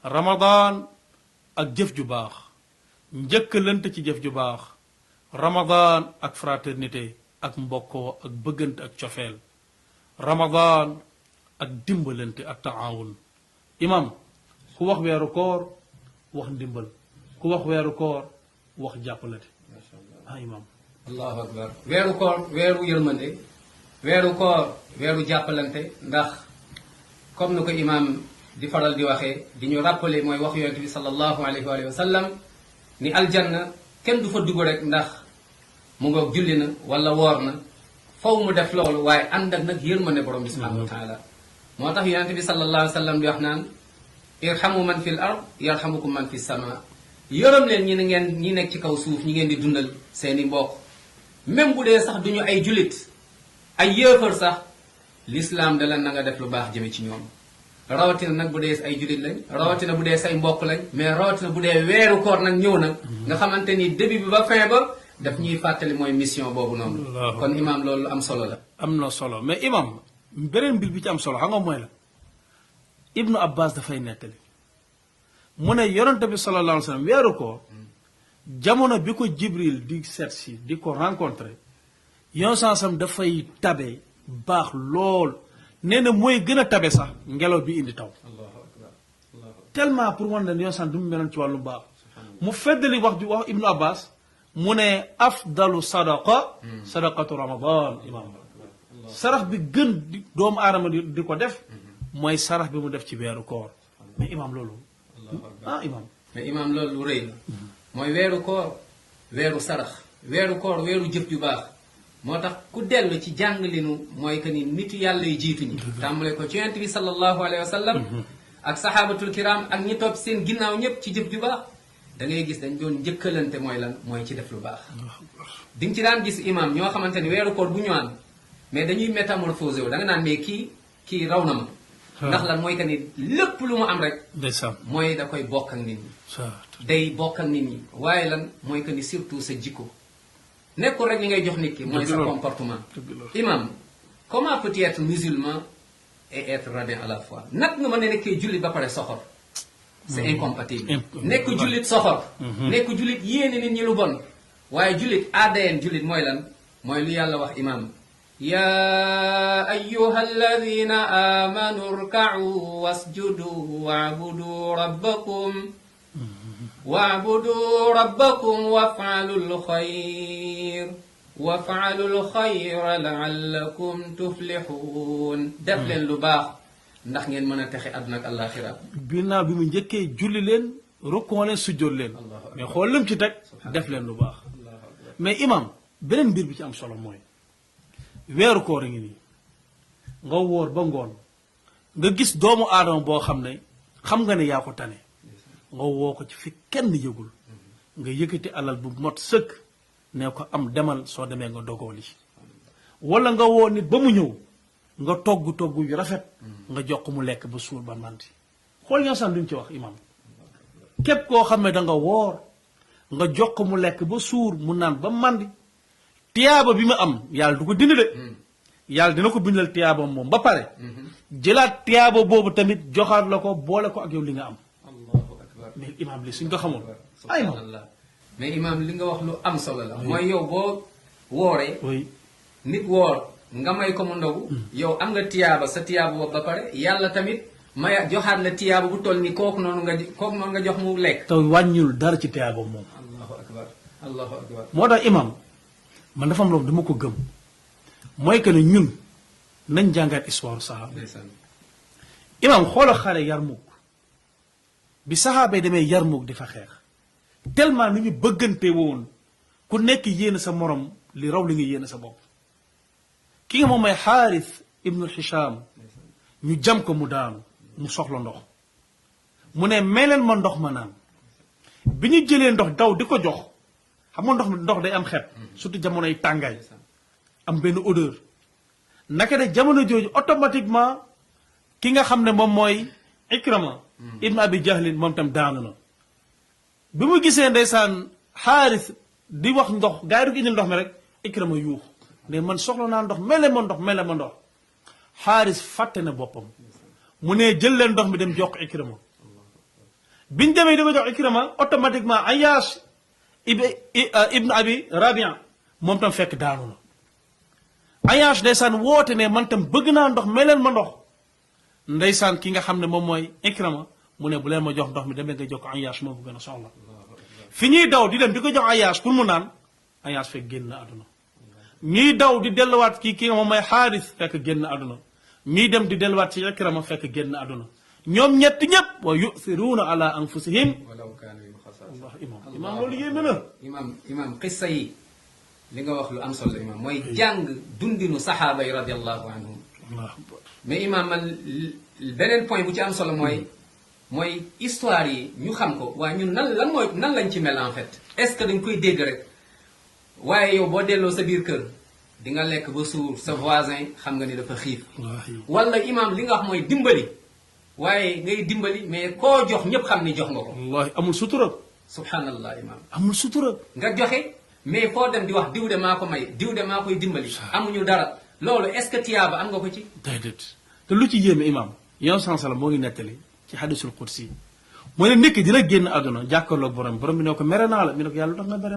ramadan ak jëf ju baax njëkkalante ci jëf ju baax ramadan ak fraternité ak mbokkoo ak bëggante ak cofeel ramadan ak dimbalante ak taawun imam ku wax weeru koor wax ndimbal ku wax weeru koor wax jàppalante imam allahu akbar weeru koor weeru yërmande weeru koor weeru jàppalante ndax comme ni ko imam di faral di waxee di ñu rappeler mooy wax yonent bi sallallahu alayhi wa sallam ni aljanna kenn du fa dugg rek ndax mu ngoog julli na wala woor na faw mu def loolu waaye ànd ak nag yërmande borom bi subhanahu wa taala moo tax yonent bi sallallahu alayhi wa sallam di wax naan irhamu man fil ard yarhamukum man fi sama yërëm leen ñi nekk ci kaw suuf ñi ngeen di dundal seeni mbokk même bu dee sax duñu ay jullit ay yéefar sax l'islam da la na nga def lu baax jëme ci ñoom rawatina nag bu dee ay jullit lañ rawatina bu dee say mbokk lañ mais rawatina bu dee weeru koor nag ñëw nag nga xamante ni début bi ba fin ba daf ñuy fàttali mooy mission boobu noonu kon imam loolu am solo la am na solo mais imam beneen mbir bi ci am solo xam nga mooy la ibnu abbas dafay nettali mu ne yonente bi sallallahu alayhi wa sallam weeru koor jamono bi ko jibril di seet si di ko rencontré yoon sansam dafay tabe baax lool nee na mooy gën a tabe sax ngelaw bi indi taw tellement pour wan leen yoon san du mu meloon ci wàllu baax mu feddali wax ibnu abbas mu ne afdalu sadaqa sadaqatu ramadan imam sarax bi gën doomu aadama di ko def mooy sarax bi mu def ci weeru koor mais imam loolu imam mais imam loolu lu rëy la mooy weeru koor weeru sarax weeru koor weeru jëf ju baax moo tax ku dellu ci jàngalinu mooy que ni nitu yàlla yu jiitu ñi tàmbale ko ci yonent bi sallallahu alayhi wa sallam ak sahabatul kiram ak ñi topp seen ginnaaw ñëpp ci jëf ju baax da ngay gis dañ doon njëkkalante mooy lan mooy ci def lu baax di nga ci daan gis imam ñoo xamante ni weeru koor bu ñëwaan mais dañuy métamorphosé wu da nga naan mais kii raw na ma ndax lan mooy que ni lépp lu mu am rek mooy da koy bokk ak nit ñi day bokk ak nit ñi waaye lan mooy que ni surtout sa jikko nekkul rek li ngay jox nit ki mooy sa comportement imam comment peut être musulman et être radin à la fois nag nga mën a nekkee jullit ba pare soxor c'est incompatible nekk jullit soxor nekk jullit yéene nit ñi lu bon waaye jullit ADN jullit mooy lan mooy lu yàlla wax imam ya ayyuha alladina amanu rka'u wasjudu wa'budu rabbakum waf'alul khayra la'allakum tuflihun def leen lu baax ndax ngeen mën a texe àdduna ak àllaaxira binaa bi mu njëkkee julli leen rukkoo leen sujjóot leen mais xool lam ci teg def leen lu baax mais imam beneen mbir bi ci am solo mooy weeru koor a ngi nii nga wóor ba ngoon nga gis doomu aadama boo xam ne xam nga ne yaa ko tane nga woo ko ci fi kenn yëgul nga yëkkati alal bu mot sëkk ne ko am demal soo demee nga dogoo li wala nga woo nit ba mu ñëw nga togg yu rafet nga jox ko mu lekk ba suur ba manti xool ñoo san duñ ci wax imam képp koo xam ne da nga woor nga jox ko mu lekk ba suur mu naan ba mandi tiyaaba bi mu am yàlla du ko dindi de yàlla dina ko bindal tiyaaba moom ba pare jëlaat tiyaaba boobu tamit joxaat la ko boole ko ak yow li nga am mais imam li suñ ko xamoon ay moom mais imam li nga wax lu am solo la mooy yow boo wooree nit woor nga may ko mu ndogu yow am nga tiyaaba sa tiyaaba boobu ba pare yàlla tamit maya joxaat la tiyaaba bu toll ni kooku noonu nga jox mu lekk te wàññul dara ci tiyaaba moom allahu akbar moo tax imam man dafa am loolu dama ko gëm mooy que ne ñun nañ jàngaat histoire sahaaba imam xoola xale Yarmuk bi saxaaba yi demee Yarmuk di fa xeex tellement ni ñu bëggante woon ku nekk yéene sa morom li raw li nga yéene sa bopp ki nga moom mooy Xaaris ibnu Hisham ñu jam ko mu daanu mu soxla ndox mu ne may leen ma ndox ma naan bi ñu jëlee ndox daw di ko jox xam nga ndox day am xet surtout jamonoy tàngaay am benn odeur naka de jamono jooju automatiquement ki nga xam ne moom mooy Ikrama ibn Abi Jahlin moom tam daanu na bi mu gisee ndeysaan Xaaris di wax ndox gaa yi du ko indil ndox mi rek Ikrama yuux ne man soxla naa ndox mele ma ndox Xaaris fàtte na boppam mu ne jël leen ndox mi dem jox Ikrama biñ demee di ko jox Ikrima automatiquement Ayyash ibn Abi Rabia moom tam fekk daanu na Ayyash ndeysaan woote ne man tam bëgg naa ndox meleen ma ndox ndeysaan ki nga xam ne moom mooy Ikrima mu ne bu leen ma jox ndox mi demee nga jox ko Ayyash moo ko gën a soxla fi ñuy daw di dem di ko jox Ayyash pour mu naan Ayyash fekk génn àdduna ñuy daw di delluwaat ki moom mooy Xaaris fekk génn àdduna ñuy dem di delluwaat ci Ikrima fekk génn àdduna ñoom ñett ñëpp wa yu'thiruuna ala anfusihim walaw kaana bihim xasaasa. Allah imam loolu yéeme na. imam xissa yi li nga wax lu am solo imam mooy jàng dundinu saxaaba yi radiallahu anhum. mais imam man beneen point bu ci am solo mooy histoire yi ñu xam ko waaye ñun nan lañ ci mel en fait. est-ce que dañ koy dégg rek waaye yow boo delloo sa biir kër di nga lekk ba suur sa voisin xam nga ni dafa xiif. wala imam li nga wax mooy dimbali. waaye ngay dimbali mais koo jox ñëpp xam ni jox nga ko. wallahi amul sutura. subhanallah imam amul sutura. nga joxe mais foo dem di wax diw de maa ko may diw de maa koy dimbali. amuñu dara loolu est-ce que tiyaaba am nga ko ci. déedéet te lu ci yéeme imam yow sansala moo ngi nettali ci hadisul qudsi moo ne nit ki dina génn àdduna jàkkaarloog borom bi ne ko mere naa la mi ne ko yàlla tax nga mere